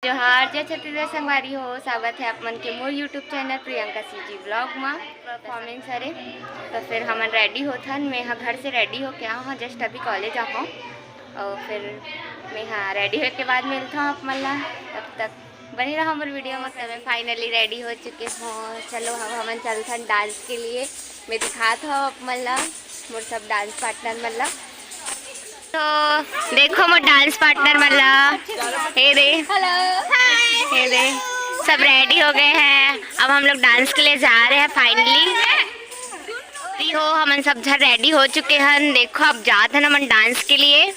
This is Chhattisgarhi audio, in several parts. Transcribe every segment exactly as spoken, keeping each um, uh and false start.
जोहार, जय छत्तीसगढ़ संगवारी हो, स्वागत है आप मन के मोर YouTube channel Priyanka CG vlog मा। परफॉर्मेंस हरे, तो फिर हमन रेडी होथन। मैं ह घर से रेडी होके आए हूँ, जस्ट अभी कॉलेज आए हूँ, और फिर मैं ह रेडी होए के बाद मिलता हूँ आप मन ला। तब तक बने रहो मोर वीडियो में। तो मैं फाइनली रेडी हो चुके हूँ। चलो, अब हमन चलथन डांस के लिए। मैं दिखात हूँ आप मन ला मोर सब डांस पार्टनर मन ला। तो देखो मोर डांस पार्टनर मन ला, ये दे, हेलो, हाय, ये दे, सब रेडी हो गए हैं। अब हम लोग डांस के लिए जा रहे हैं फाइनली। हो, हमन सब झन रेडी हो चुके हन। देखो, अब जात हन हमन डांस के लिए।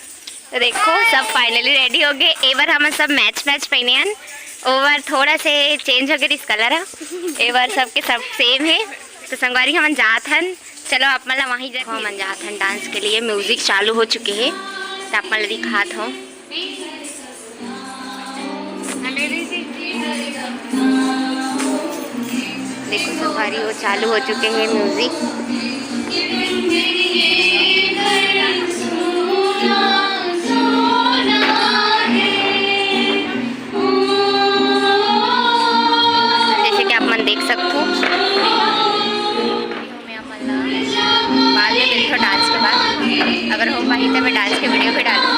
तो देखो, सब फाइनली रेडी हो गए। ए बार हमन सब मैच मैच पहने हन, ओ बार थोड़ा से चेंज हो गए इस कलर ह। ए बार सबके सब सेम है। तो संगवारी, हमन जात हन। चलो, आप मन ला वहीं जा, हमन जात हन डांस के लिए। म्यूजिक चालू हो चुके हे, तो आप मन ला दिखात हूँ। देखो संगवारी हो, चालू हो चुके हैं म्यूजिक। जैसे कि आप मन देख सकते हो, मैं अपन ला बाद में मिलथो डांस के बाद। अगर हो पाही तो मैं डांस के वीडियो भी डालूँ।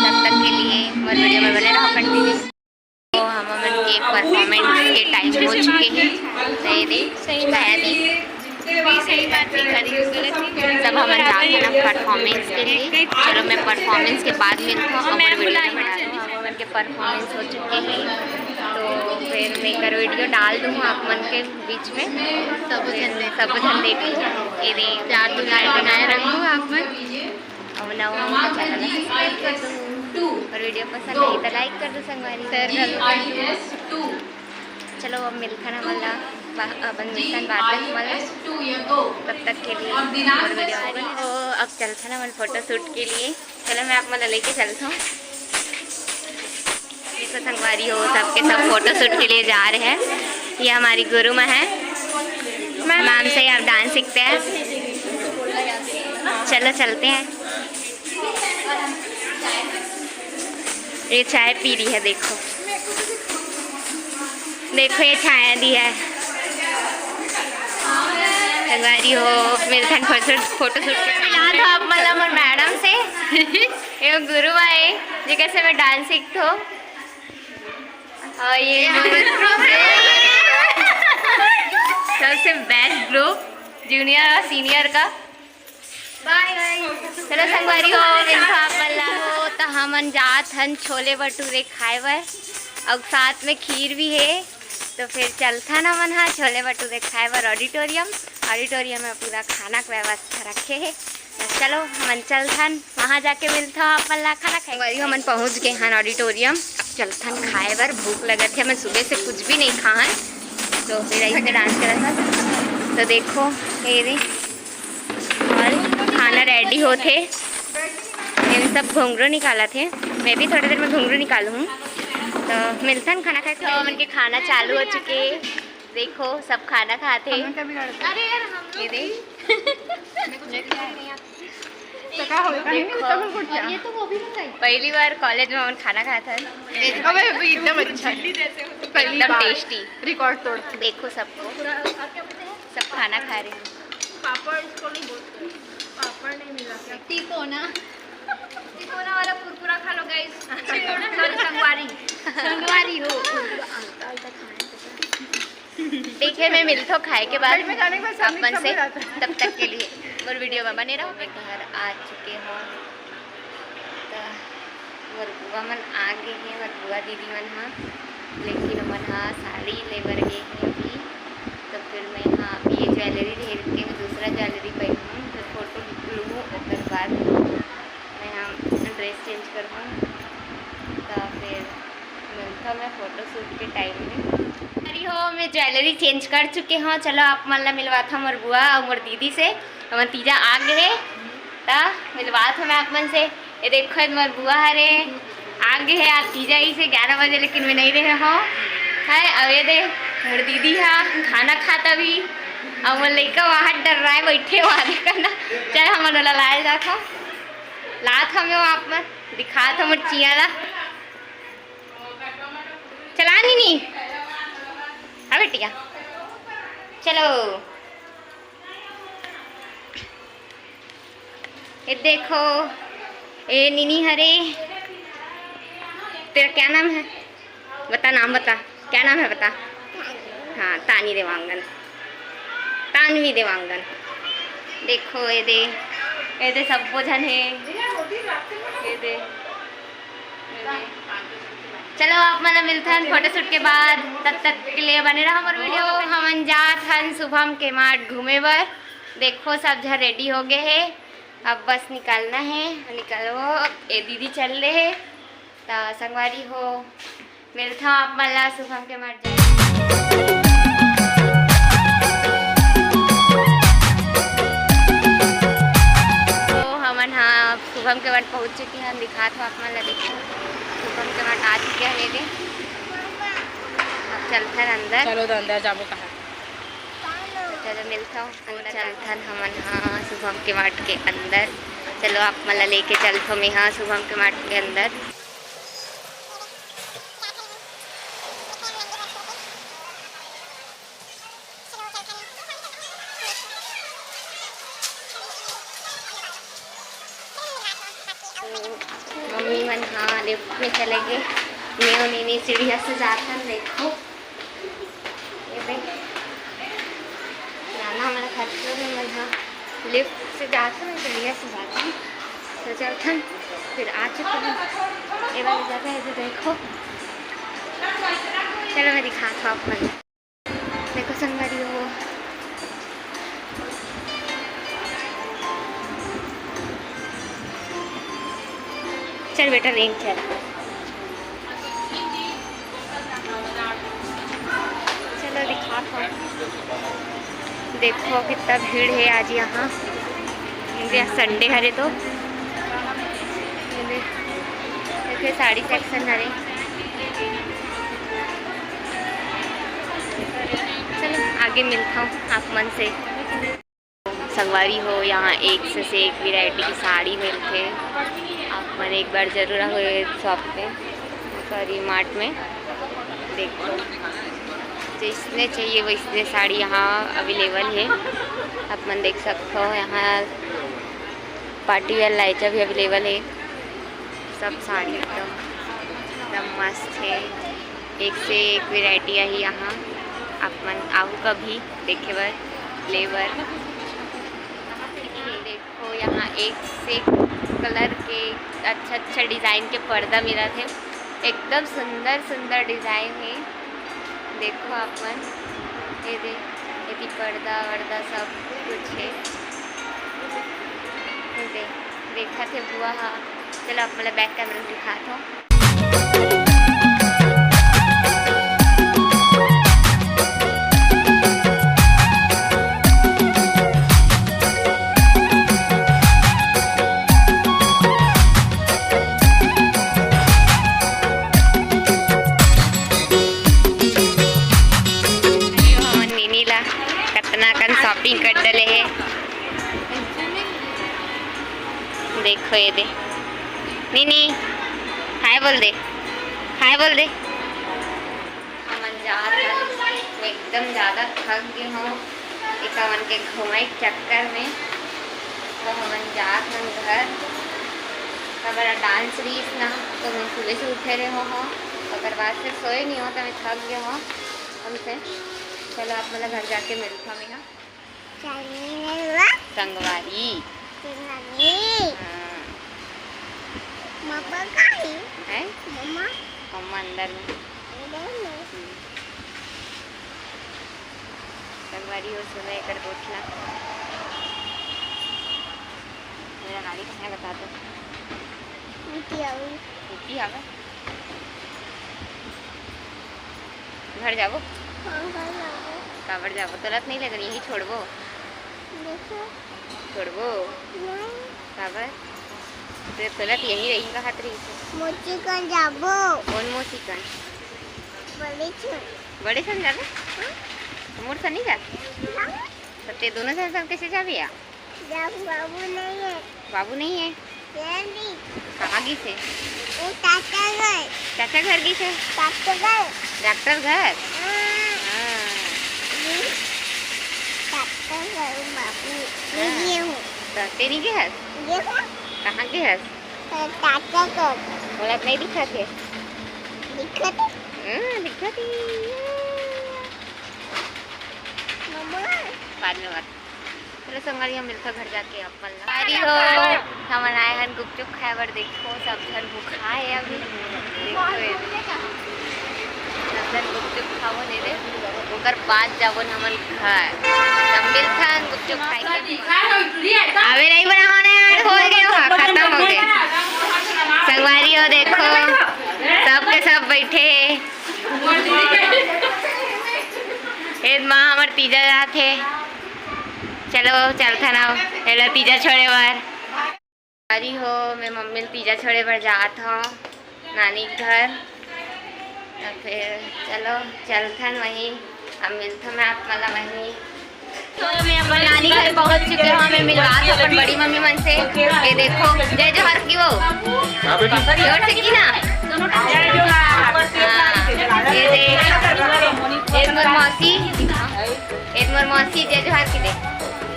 तब तक के लिए मोर वीडियो में बने रहो कंटिन्यू। तो हमन के परफॉर्मेंस के टाइम हो चुके हैं। तो ये दे, छाया दी। सब हमन जात हन अब परफॉर्मेंस के लिए। चलो, मैं परफॉर्मेंस के बाद मिलता हूँ और वीडियो में डालूँ। हमन के परफॉर्मेंस हो चुके हैं, तो फिर मैं कर वीडियो डाल दूँ आप मन के बीच में। सब जन, सब जन देखो। ये दे, प्यार दुलार बनाए रखो आप मन। और नवा उनका चैनल सब्सक्राइब कर दो, और वीडियो पसंद आई तो लाइक कर दो संगवारी। शेयर कर दो। चलो, अब मिलथन हमन ला, बा-, अपन मिलथन बाद में हमन ला। तब तक के लिए और वीडियो में बने रहो। अब चलथन हमन फोटो शूट के लिए। चलो, मैं आप मन ला लेके चलता हूँ। देखो संगवारी हो, सबके सब फोटो शूट के लिए जा रहे हैं। ये हमारी गुरु माँ है, मैम से आप डांस सीखते हैं। चलो चलते हैं। ये चाय पी रही है, देखो, देखो ये छाया दी है। संगवारी हो, मिलथन फोटो, फोटो शूट के। मिला था आप मतलब मोर मैडम से। ये गुरु आए, जेकर से मैं डांस सीखथो। और ये मोर सबसे बेस्ट ग्रुप, जूनियर और सीनियर का। बाय बाय। चलो संगवारी हो, मिलथो आप मन ला। हो, त हमन जात हन छोले भटूरे खाए बर, और साथ में खीर भी है। तो फिर चलथन हमन हा छोले भटूरे खाए बर ऑडिटोरियम। ऑडिटोरियम में पूरा खाना के व्यवस्था रखे है। तो चलो, हमन चलथन, वहाँ जाके मिलथन आप मन ला खाना खाए। संगवारी हो, हमन पहुँच गए हन ऑडिटोरियम। अब चलथन खाए बर, भूख लगत है, हमन सुबह से कुछ भी नहीं खाए हन। तो फिर ऐसे डांस करत हन। तो देखो, ये रे, और खाना रेडी होथे। ये सब घुंघरू निकालत हे, मैं भी थोड़ी देर में घुंघरू निकालूँ। तो मिलथन खाना खाए। तो हमन के खाना चालू हो चुके। देखो, सब खाना खात हे। हमन का बिगाड़त हे? अरे यार, हम लोग ये देख। तो का होगा? नहीं, देखो। तो हम कुछ क्या? ये तो वो भी बताई। पहली बार कॉलेज में हमन खाना खात हन। अबे, अबे, एकदम अच्छा। पहली एकदम बार। टेस्टी। रिकॉर्ड तोड़। देखो सबको। सब खाना खा रहे हैं। पापड़ इसको नहीं बोलते, पापड़ नहीं मिला क्या? टिकोना, टिकोना वाला कुरकुरा खा लो गाइस। सॉरी, संगवारी। संगवारी हो। ठीक है, मैं मिलता हूँ खाए के बाद भाई, मैं जाने के बाद आप मन से। तब तक के लिए मोर वीडियो में बने रहो। मैं घर आ चुके हूँ। त मोर बुआ मन आ गे हे, मोर बुआ दीदी मन ह, लेकिन ओमन ह साड़ी ले बर गे हे अभी। तो फिर मैं ह अभी ये ज्वेलरी ढेर के दूसरा ज्वेलरी पहनूँ, फिर फोटो लूँ, ओकर बाद मैं ह ड्रेस चेंज करहूँ। तो फिर मिलता मैं फोटो शूट के टाइम में। अरे हो, मैं ज्वेलरी चेंज कर चुके हूँ। चलो आप मन ला मिलवाता मोर बुआ और मोर दीदी से। हमर तीजा आ गे हे, त मिलवात हूँ मैं आप मन से। ये देखो, ये मोर बुआ हरे, आ गे हे आज तीजा ही से ग्यारह बजे, लेकिन मैं नहीं रहे हूँ। है, अब ये दे, मोर दीदी हा खाना खाता भी, अब मोर लइका वहाँ डर रहा है, बैठे वहाँ देखना। चल, हम ओला लाए जात हूँ, लात हूँ मैं आप मन, दिखात हूँ मोर चिया ला। बढ़िया। चलो, ये देखो, ये नीनी हरे। तेरा क्या नाम है? बता, नाम बता, क्या नाम है, बता। हाँ, तानी देवांगन, तानवी देवांगन। देखो, ये दे, ये दे, सब झन हे। ये दे, चलो, आप मन ला मिलथन फोटोशूट के बाद। तब तक के लिए बने रहो हमर वीडियो। हमन जात हन शुभम के मार्ट घूमे बर। देखो, सब झन रेडी हो गए हे, अब बस निकलना हे। निकलो, अब ये दीदी चल रहे हे, त संगवारी हो, मिलथन आप मन ला शुभम के मार्ट जाके। तो हमन हा शुभम के मार्ट पहुंच चुके हन, दिखात हो आप मन ला, देखो शुभम के मार्ट आ चुके हन। ये दे, अब चलथन अंदर। चलो तो अंदर जाबो कहाँ? चलो मिलथन, चलथन हमन हा शुभम के मार्ट के अंदर। चलो आप मन ला लेके चलथो मैं हा शुभम के मार्ट के अंदर। मम्मी मन हा लिफ्ट में चले गए, मैं अउ नीनी सीढ़िया से जाथन। देखो, ये देख, नाना हमारा खर्चो में मन हा लिफ्ट से जाथन, सीढ़िया से जाथन, तो चलथन, फिर आ चुके हैं। ये वाली जगह है जो देखो, चलो मैं दिखाता हूँ आप मन। देखो संगवारी हो, चल बेटा, रेंग चल। चलो दिखात हो, देखो कितना भीड़ है आज यहाँ, क्योंकि आज संडे हरे तो। ये दे-, देखिए साड़ी सेक्शन हरे। चलो आगे मिलता हूँ आप मन से। संगवारी हो, यहाँ एक से, से एक वैरायटी की साड़ी मिलथे। आप मन एक बार जरूर आओ ये शॉप पे, सॉरी मार्ट में। देखो जैसने चाहिए वैसने साड़ी यहाँ अवेलेबल है। आप मन देख सकते हो यहाँ पार्टी वेयर लाइचा भी अवेलेबल है। सब साड़ी एकदम एकदम मस्त है, एक से एक वैरायटी है यहाँ। आप मन आऊ कभी देखे बर, ले बर। देखो यहाँ एक से एक कलर के अच्छा अच्छा डिजाइन के पर्दा मिलत हे, एकदम सुंदर सुंदर डिजाइन है। देखो आप मन, ये दे, ये भी पर्दा वर्दा सब कुछ है। ये दे, देखा थे बुआ हा। चलो आप मन ला बैक कैमरा में दिखात हूँ। हमर नीनी ला कतना कन शॉपिंग कर डले हे। देखो ये दे नीनी, हाय बोल दे, हाय बोल दे। हमन जात हन, मैं एकदम ज़्यादा थक गे हूँ एकावन के घुमाई के चक्कर में। तो हमन जात हन घर। काबर डांस रहीस ना, तो मैं सुबह से उठे रहे हो, ओकर बाद से सोए नहीं हो, तो मैं थक गए हो हमसे। चलो आप मतलब घर जाके मिलता हूँ मैं, हाँ? चलिए। संगवारी। संगवारी। हाँ। मम्मा कहाँ है? हैं? मम्मा। मम्मा अंदर में। अंदर में। हम्म। संगवारी हो, सुनो एकर गोठ ला। मेरा गाड़ी कहाँ है बता दो। ऊटी आवे। ऊटी आवे? घर जाबो? हाँ, घर जाबो। काबर जाबो? तोला तो नहीं लगन, यही छोड़बो? देखो। छोड़बो? नहीं। काबर? ते तोला तो यही रही कहत रही से। मोची कन जाबो। कौन मोची कन? बड़े छन। बड़े छन जाबे? हाँ। मोर सन नहीं जाबे? हाँ। तो ते दोनों सन, सन कैसे जाबे या? जब बाबू नहीं है। बाबू नहीं है? ये नहीं। कहाँ गिस हे? वो चाचा घर। चाचा घर गिस हे? डॉक्टर घर। डॉक्टर घर? हाँ। हाँ। मैं ये हूँ। तो तेरी के हस? ये हूँ। कहाँ के हस? चाचा के। बोला नहीं दिखा थे। दिखा थे? हाँ, दिखा थे। मम्मा। बाद में बात। चलो संगवारी, हम मिलता घर जाके आप मन ला। अरे हो, हमन आए हन गुपचुप खाए बर। देखो, सब झन भूखा है अभी। देखो ये। सब झन गुपचुप खाबो ने रे, ओकर बाद जाबो न हमन घर। तब मिलथन गुपचुप खाए के। अबे नहीं बनाओ ना यार, हो गए, खत्म हो गए। संगवारी हो, देखो, सब के सब बैठे हे। ए माँ, हमर तीजा जात हे। चलो, चलथन अब, एला तीजा छोड़े बर। अरे हो, मैं मम्मी ल तीजा छोड़े बर जात हूँ नानी के घर। तो फिर चलो, चलथन वहीं, अब मिलथन मैं आप मन ला वहीं। तो मैं अपन नानी घर पहुंच चुके हूँ। मैं मिलवा थों अपन बड़ी मम्मी मन से। ये देखो, जय जोहार की वो। हाँ बेटी। जोर से की ना। हाँ, ये दे, ये मोर मौसी, ये मोर मौसी, जय जोहार की दे।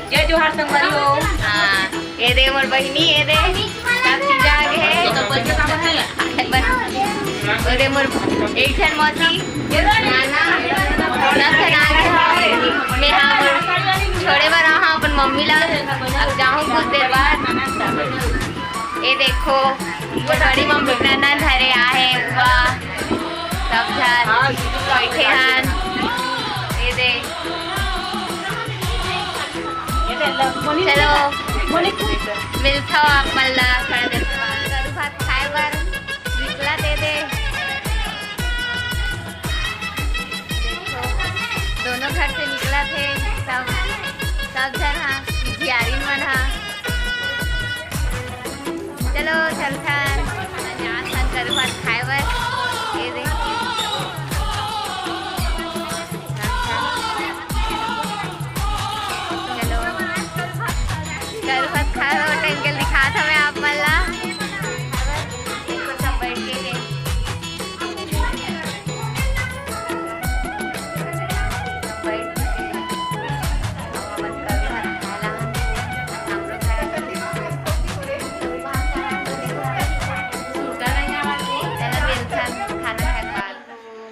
जय जोहार संगवारी हो। हाँ, ये दे मोर बहिनी, ये दे सब चीज आ गए हैं। बस, वो दे मोर एक झन मौसी, नाना, सब झन आ गए हैं। मैं हाँ, छोड़े बर हाँ अपन मम्मी ला, अब जाहूँ कुछ देर बाद। ये देखो, मोर बड़ी मम्मी के ननद हरे आहे, वाह, सब झन बैठे हन। ये दे, चलो, मिलथो आप मन ला थोड़ा देर बाद। करू भात खाए बर निकला दे दे। देखो, दोनों घर से निकला थे सब, सब झन हा, जियारिन मन हा। चलो, चलथन, जाथन करू भात खाए बर। ये दे। चलो, करू भात खाए बर टाइम के दिखात हवे आप मन ला। देखो, सब बैठ के हे।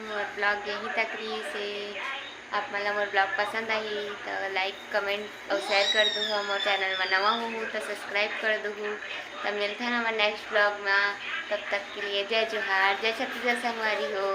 मोर vlog यहीं तक रहिस हे। आप मन ला मोर vlog पसंद आही त like, comment अउ share कर दुहू। मोर channel म नवा होहू त subscribe कर दुहू। त मिलथन हमर next vlog म। तब तक के लिए जय जोहार, जय छत्तीसगढ़ संगवारी हो।